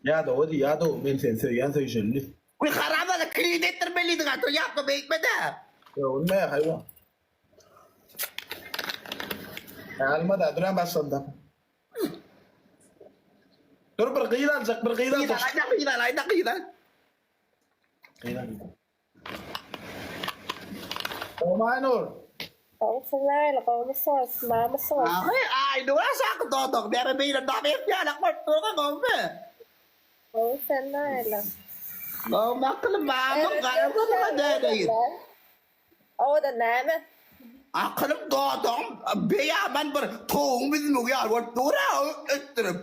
Ýadowa diý, ýadow, men seni söýýän söýşeli. Uý haramzada kredit etdirmelidiň a toý ýapma beýtme-de. Öwünme haýwan. Alma-da, duran başlanda. Dur bir gyz aljak, bir gyz Gyz aljak. alaýda, gyz alaýda, gyz al. Gyz al. Omaýnur. Gowusyň nähili gowumysyňyz mamysyňyz. Ahy Aýnur aşaky dodagy beri beýle dam etýälek bolup durga gowmy. Gowy sen nähili. Gowmy akylym mamyň gara gözüňe döneýin. Owadan näme. Akylym dodagyň beýaman bir towugyň büzmegi ýaly bolup dur-a ötdürip.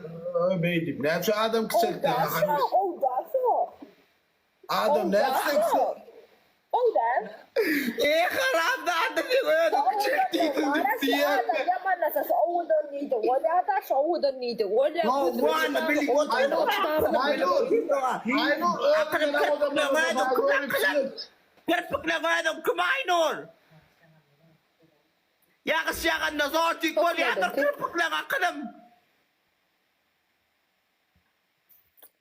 Beýdip näçe adam kiçeltdi. Gowda şo gowda şo. Adam nätse Gowda. E haramzada sen özüň kiçelt diýdiň diýip diýýär. Ýamanlasa şu owadan diýdi. Bolýa-da şu owadan diýdi. Bolýa. Howany bilip Aýnur, Aýnur, Akylym kirpikleň özüň kim Aýnur? Ýagyş ýaganda zortik bolýandyr kirpikleň akylym.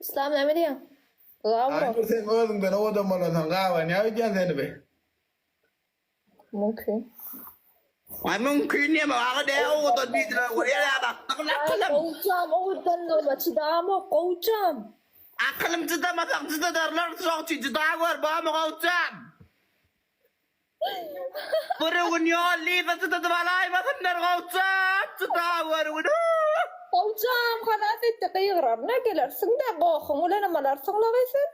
Islam näme diýýäň? Lawrow. Aýnur sen özüňden owadan bolansoň gabanýa öýdýän seni bi. Mümkin. Aý mümkin diýme aga ne owadan diýdiler görýän ýa bakdygyň akylym. Gowjam owadanlygyma çydamok gowjam. Akylym çydamasaň çydadarlar şoň üçin çyda gör bormy gowjam. Bir gün ýol diýse çydadyp alaýmasynlar gowjam çyda gör gün. Gowjam halas etdi gygyraryna gelersiň-de gohuň bilenem alarsyň-la sen.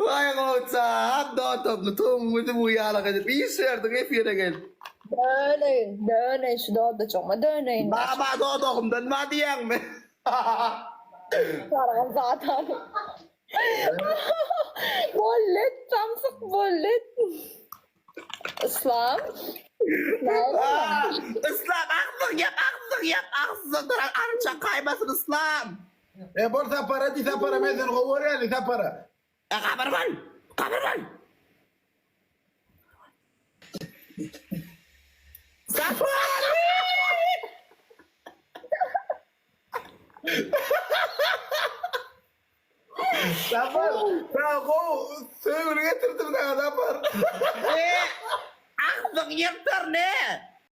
Waý gowjam dodagyňy toňňuzy bu ýalak edip iş berdiň efire gelip. Döneýin, döneýin şu dodajygyma döneýin. Baba dodagymdan bar diýýäňmi? Sargan zadan. Bollet samsyk bollet. Islam. Islam agzyňy ýap agzyňy ýap agzyňdan duran arça kaýmasyn Islam. E bol sapara diý sapara men seni gowy görýän diý sapara. E gabyr bol gabyr bol. Sapar. Sapar, saňa gowy söýgüli getirdim saňa Sapar. E agzyň ýyrtar ne?